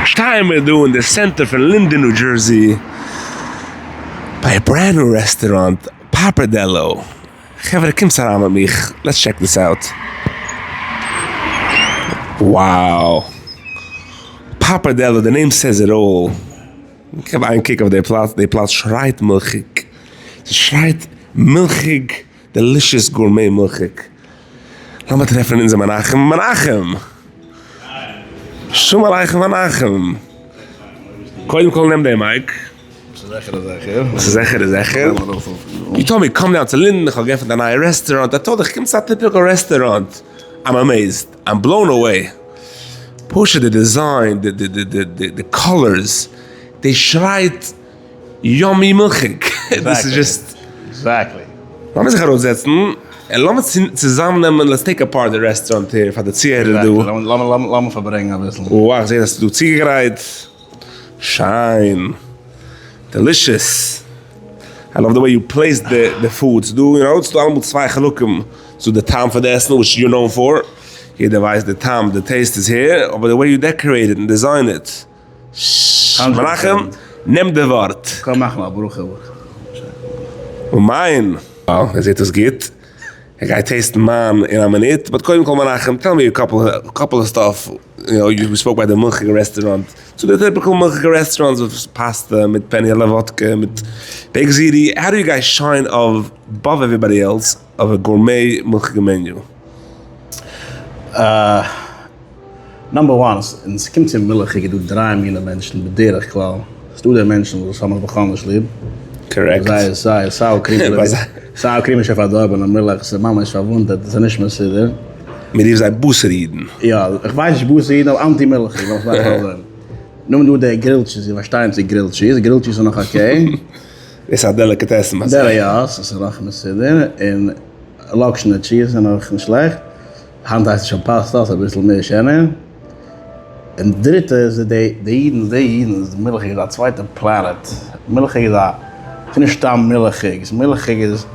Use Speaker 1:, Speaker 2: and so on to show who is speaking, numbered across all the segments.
Speaker 1: שטייען מיר דא אין די center פון לינדען ניו דזשערסי ביי א brand new restaurant Pappardelle, חברה קומטס אריין מיט מיך let's check this out. Wow! Pappardelle די name says it all. געב איין קוק אויף די פלאץ, די פלאץ שרייט מילכיג, ס'שרייט מילכיג, delicious gourmet מילכיג. לאמיר טרעפן אונזער מנחם, מנחם! שלום עליכם מנחם! קודם כל נעם די mic.
Speaker 2: ס'איז זיכער איז זיכער.
Speaker 1: ס'איז זיכער איז זיכער. You told me come down to לינדען, איך האב געעפנט א נייע רעסטוראנט, I told איך קום צו א typical restaurant, I'm amazed, I'm blown away. פשוט די design, די די די די די די colors, די שרייט yummy מילכיג. דאס איז just.
Speaker 2: Exactly.
Speaker 1: לאמיר זיך אראפזעצן און לאמיר צוזאמנעמען let's take apart די רעסטוראנט here פאר די צוהערער דא.
Speaker 2: לאמיר פארברענגען אביסל.
Speaker 1: וואו איך זעה אז ס'איז דא צוגעגרייט. שיין. Delicious. I love the way you place די food. ס'דא יו נאו ס'דא אלעמאל צוויי חלקים. ס'דא די טעם פון די עסן which you're known for. יעדער ווייסט די טעם די taste איז here. אבער די way you decorate it און design it. מנחם, נעם די ווארט.
Speaker 2: קען מאכן א ברכה.
Speaker 1: אמן. Wow, ער זעט אויס גוט. ער גייט taste ן מיין אין א מינוט, but קודם כל מנחם, tell me couple of stuff, you know, you spoke ביי די מילכיגע רעסטוראנט, so די typical מילכיגע restaurants וואס פאסטע מיט פעניעלע וואדקע מיט baked ziti, how do you guys shine above everybody else אויף א gourmet מילכיגע menu?
Speaker 2: Number one, ווען ס'קומט צו מילכיג איז דא דריי מיני מענטשן בדרך כלל, ס'דא די מענטשן וואס האבן עס בכלל נישט ליב,
Speaker 1: Correct.
Speaker 2: זייער זייער sour cream sour cream איז שוין פארדארבענע מילך, ס'איז ממש פארוואונדערט, ס'איז נישט מסודר.
Speaker 1: מ'רופט זיי בשר אידן.
Speaker 2: יא, איך ווייס נישט בשר אידן אבער אנטי מילכיג, לאמיר עס מאכן אזוי. נאכדעם דא די grilled cheese, זיי פארשטייען צו grilled cheese, grilled cheese איז נאך okay.
Speaker 1: דאס איז א דעליקעטעסן ביי זיי.
Speaker 2: יא, ס'איז נאך מסודר, און לאקשן און טשיז איז נאך נישט שלעכט. היינט הייסט עס שוין פאסטא, ס'איז אביסל מער שענער. און דריטע איז די די אידן, די אידן איז מילכיג איז א צווייטע planet. מילכיג איז א, ס'איז נישט סתם מילכיג, מילכיג איז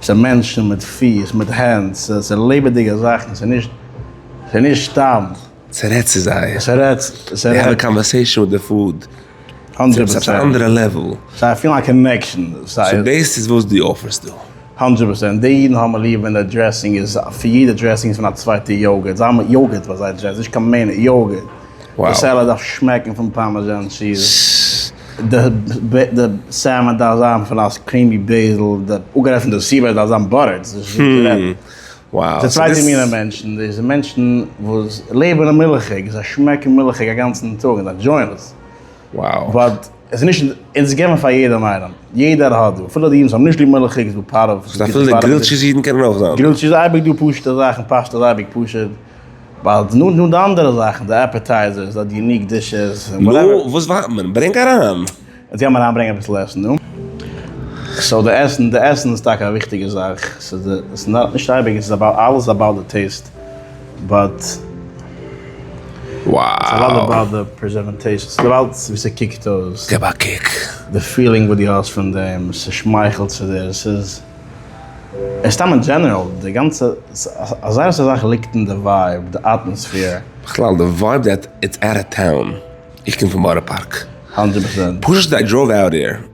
Speaker 2: ס'איז מענטשן מיט פיס, מיט הענט, ס'איז לעבעדיגע זאכן, ס'איז נישט, ס'איז נישט סתם.
Speaker 1: ס'רעדט צו זיי.
Speaker 2: ס'רעדט,
Speaker 1: ס'רעדט. They have a conversation with the food.
Speaker 2: הונדרעט פראצענט.
Speaker 1: ס'איז א אנדערע level.
Speaker 2: זיי פילן א connection.
Speaker 1: So דאס איז וואס דו offer סט דא.
Speaker 2: הונדרעט פראצענט. די אידן האבן ליב ווען די dressing איז, פאר יעדע dressing איז פון א צווייטע yogurt. זיי האבן yogurt ביי זייער dressing, נישט קיין mayonnaise, yogurt. די salad דארף שמעקן פון parmesan cheese. די salmon דארף זיין פון א creamy basil. די אפגערעדט פון די sea bass דארף זיין buttered. די צווייטע מינע מענטשן, דאס איז מענטשן וואס לעבן אין מילכיג, זיי שמעקן מילכיג א גאנצן טאג און זיי enjoy ען עס. But עס איז נישט, אונז געבן פאר יעדעם איינעם, יעדער האט דא, אפילו די אידן וואס האבן נישט ליב מילכיג איז דא פארעווע.
Speaker 1: סאו אפילו די grilled cheese אידן קענען אויך זיין?
Speaker 2: Grilled cheese איז אייביג דא פשוטע זאכן, פאסטע איז אייביג פשוט, but נו נו די אנדערע זאכן, די appetizers, די unique dishes,
Speaker 1: נו וואס ווארט מען? ברענג אריין!
Speaker 2: יעצט גיימער אריינברענגען אביסל עסן דא. So די עסן, די עסן איז טאקע א וויכטיגע זאך, ס'איז די, ס'איז נישט אייביג, עס איז about, אלעס איז about די taste, but it's a lot about די presentation, ס'איז about ווי ס'קוקט אויס.
Speaker 1: געב א קוק.
Speaker 2: די feeling וואס דו האסט פון דעם, ס'שמייכלט צו דיר, ס'איז, און סתם אין general, די גאנצע, א זייער אסאך זאך ליגט אין די vibe, די atmosphere.
Speaker 1: בכלל די vibe that it's out of town. איך קום פון בארא פארק.
Speaker 2: הונדרעט פראצענט.
Speaker 1: פשוט I drove out here.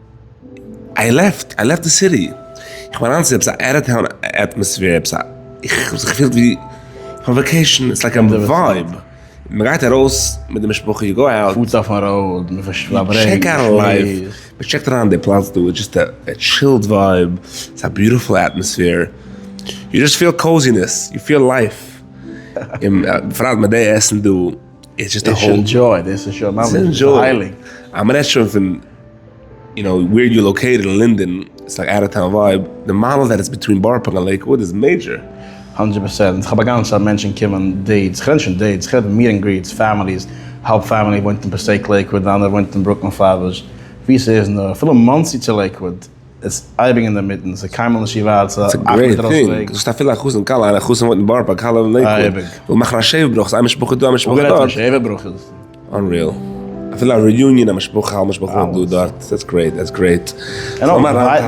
Speaker 1: I left, I left the city. איך בין אריין צו עפעס א out of town atmosphere, עפעס א, איך האב זיך געפילט ווי אויף vacation, it's like a vibe. מען גייט ארויס מיט די משפחה, you go out.
Speaker 2: פארט אויפן road, מען פארברענגט,
Speaker 1: check out life, מען check ט אריין די פלאץ דא, it's just a chilled vibe, ס'איז א beautiful atmosphere, you just feel coziness, you feel life. און בפרט מיט די עסן דא. It's just a whole.
Speaker 2: Enjoy, דאס איז שוין ממש הייליג.
Speaker 1: אז מ'רעדט שוין פון, you know, where you located אין לינדען, it's like out of town vibe, די מעלה that it's between בארא פארק און לעיקוואוד איז major.
Speaker 2: הונדרעט פראצענט, כ'האב א גאנצע צייט מענטשן קומען dates, כ'רעד נישט פון dates, כ'רעד פון meet and greets, families, האלב family וואוינט אין פאסטעיק לעיקוואוד, די אנדערע וואוינט אין ברוקלין פלעטבוש, ווי ס'איז נאר, אפילו מאנסי צו לעיקוואוד. איז אייביג אינדערמיטן, ס'איז קיינמאל נישט צו ווייט, ס'איז א 8 מינוט ארויס וועג.
Speaker 1: זאגסט אפילו א חתן כלה, א חתן וואוינט אין בארא פארק, כלה אין לעיקוואוד, וויל מאכן א שבע ברכות, איין משפחה דא, איין משפחה דארט.
Speaker 2: אפגערעדט פון שבע ברכות.
Speaker 1: Unreal. אפילו א reunion א משפחה, האלב משפחה דא דארט, that's great, that's great.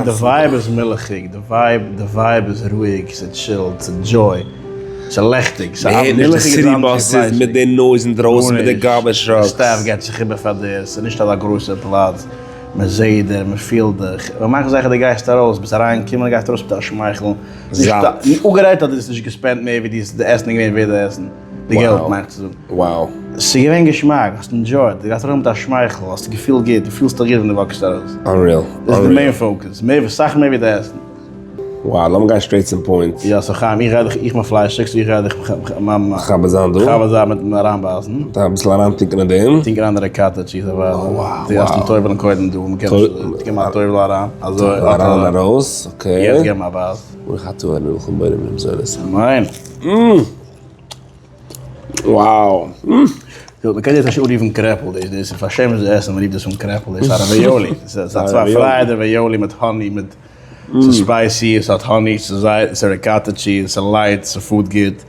Speaker 2: די vibe איז מילכיג, די vibe, די vibe איז רואיג, ס'איז chilled, ס'איז joy. ס'איז לעכטיג, ס'איז
Speaker 1: מ'הערט נישט די city buses מיט די noise אינדרויסן מיט די garbage trucks.
Speaker 2: די staff געבט זיך איבער פאר דיר, ס'איז נישט אזא גרויסע פלאץ, מ'זעהט דיר, מ'פילט דיך, מ'מאכט זיכער דו גייסט ארויס, ביסט אריינגעקומען גייסט ארויס מיט א שמייכל,
Speaker 1: זאט.
Speaker 2: אפגערעדט אז דו האסט נישט גע spend ט מער ווי די עסן איז געווען ווערד די עסן, די געלט מיין איך צו זאגן.
Speaker 1: Wow.
Speaker 2: ס'איז געווען געשמאק, האסט enjoyed, דו גייסט ארויס מיט א שמייכל, האסט געפילט גוט, דו פילסט דיך גוט ווען דו walk סט ארויס.
Speaker 1: Unreal.
Speaker 2: דאס איז די main focus, מער, סאך מער ווי די עסן.
Speaker 1: Wow, לאמיר גיין straight צום point.
Speaker 2: יא, so חיים, איך גיי דיך, איך בין פליישיג, so איך גיי דיך
Speaker 1: מכבד זיין דא.
Speaker 2: מכבד זיין מיטן אריינבייסן.
Speaker 1: מיט אביסל אריינטונקען אין דעם.
Speaker 2: טונקען אריין די ricotta cheese אוודאי.
Speaker 1: Wow,
Speaker 2: דו האסט אים טובל'ן קודם דא, מ'קען נישט, גיב מיר א טובל אריין, אזוי.
Speaker 1: אריין און ארויס, okay.
Speaker 2: יעצט גיב מיר א בייס.
Speaker 1: ברוך אתה ה' אלוקינו בורא מיני מזונות.
Speaker 2: אמן.
Speaker 1: Wow.
Speaker 2: מ'קען דאס נישט אנרופן קרעפל, דאס איז פארשעמט צו עסן, מ'רופט דאס אן קרעפל, דאס איז א ravioli, דאס איז א צוויי fried ravioli מיט honey מיט. ס'איז spicy, ס'האט honey, ס'איז זייער, ס'איז ricotta cheese, ס'איז light, ס'פארט גוט.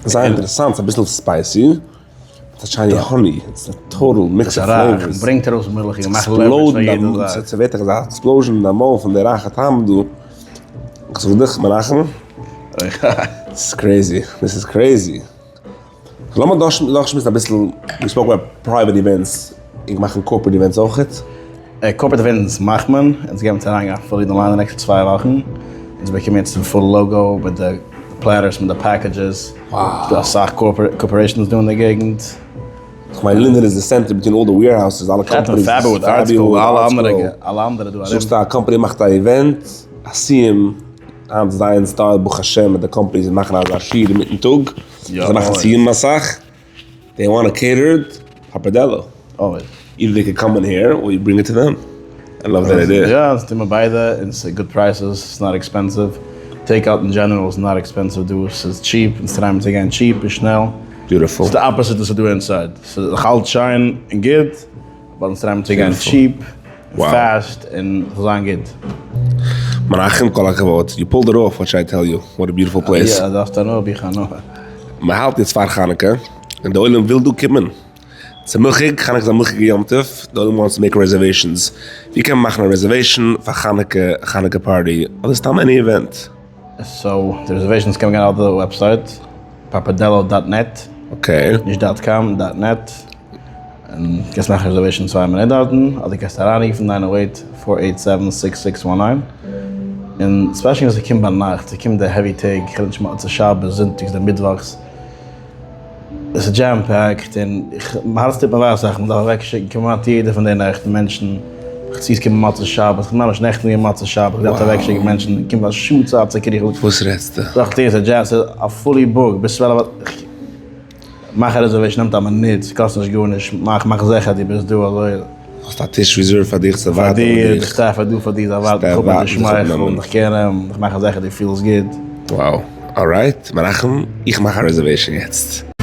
Speaker 1: זייער אינטערעסאנט, ס'איז אביסל spicy, מיט א שיינע honey, it's a total mix of flavors.
Speaker 2: ברענגט ארויס מילכיג, מאכט leverage פאר יעדע זאך.
Speaker 1: ס'ווערט אזא explosion אין דיין מויל פון די רייכע טעם דא. איך זאג דיך מנחם, ס'איז crazy, this is crazy. לאמיר דורכשמועסן אביסל, we spoke about private events, ענק מאכן corporate events אויכעט?
Speaker 2: Corporate events מאכט מען, אונז גיימיר צו אריינגיין fully די ליין די נעקסטע צוויי וואכן, אונז באקומען יעצט די full logo מיט די platters מיט די packages, ס'דא אסאך corporations דא אין די געגנט.
Speaker 1: כ'מיין לינדען איז די center between all די warehouses, אלע companies,
Speaker 2: אלע אנדערע דא ארום.
Speaker 1: זאגסטו א קאמפאני מאכט א event, א סיום, היינט איז זייער אין style ברוך השם מיט די companies זיי מאכן אזא שיעור אינמיטן טאג, זיי מאכן סיום אסאך, they want catered, פאפאדעלא. Either they can come in here or you bring it to them. I love that idea.
Speaker 2: יא, אונז טוהן מיר ביידע, און ס'איז good prices, ס'איז not expensive. Take out in general איז not expensive דא, ס'איז cheap, אונז try ען מיר צו גיין cheap און שנעל.
Speaker 1: Beautiful.
Speaker 2: ס'איז די opposite וואס איז דא inside. ס'איז נאך אלץ שיין און גוט, but אונז try ען מיר צו גיין cheap און fast און ס'זאל זיין גוט.
Speaker 1: מנחם כל הכבוד, you pulled it off, what should I tell you, what a beautiful place.
Speaker 2: יא, דארפסט הנאה האב איך הנאה.
Speaker 1: מען האלט יעצט פאר חנוכה, און די עולם וויל דא קומען. ס'איז מילכיג, חנוכה איז א מילכיגע יום טוב, די עולם wants to make reservations. ווי קען מען מאכן א reservation פאר חנוכה, חנוכה party, אדער סתם any event?
Speaker 2: So, די reservations קען מען גיין אויף די website, papadello dot net.
Speaker 1: Okay.
Speaker 2: נישט dot com, dot net. און קענסט מאכן reservation צוויי מינוט דארטן, אדער קענסטו אריינרופן nine oh eight four eight seven six six one nine. און especially ווען ס'קומט ביינאכט, ס'קומט די heavy טעג, כ'רעד נישט מוצאי שבת, זונטאגס און מיטוואכס. עס איז jam packed און איך מיין הארץ טוט מיר וויי אסאך, מען דארף אוועק שיקן כמעט יעדע פון די נעכט מענטשן, איך צו עס קומען מוצאי שבת, איך בין ממש נעכטן געווען מוצאי שבת, איך דארף אוועק שיקן מענטשן, קומט א שעה צייט צו קריכן.
Speaker 1: וואס רעדסטו?
Speaker 2: דאך טוה עס איז jam, ס'איז א fully booked ביז 12 מאך א reservation נעמט א מינוט, ס'קאסט נישט גארנישט, מאך מאך זיכער דו ביסט דא אזוי.
Speaker 1: האסט א טיש reserved פאר דיך, זיי ווארטן אויף דיך.
Speaker 2: פאר דיר, די staff איז דא פאר דיר, זיי ווארטן דיך אפ מיט די שמייכל, דיך קענען, דיך מאכן זיכער דו פילסט גוט.
Speaker 1: Wow, alright, מנחם, איך מאך א reservation יעצט.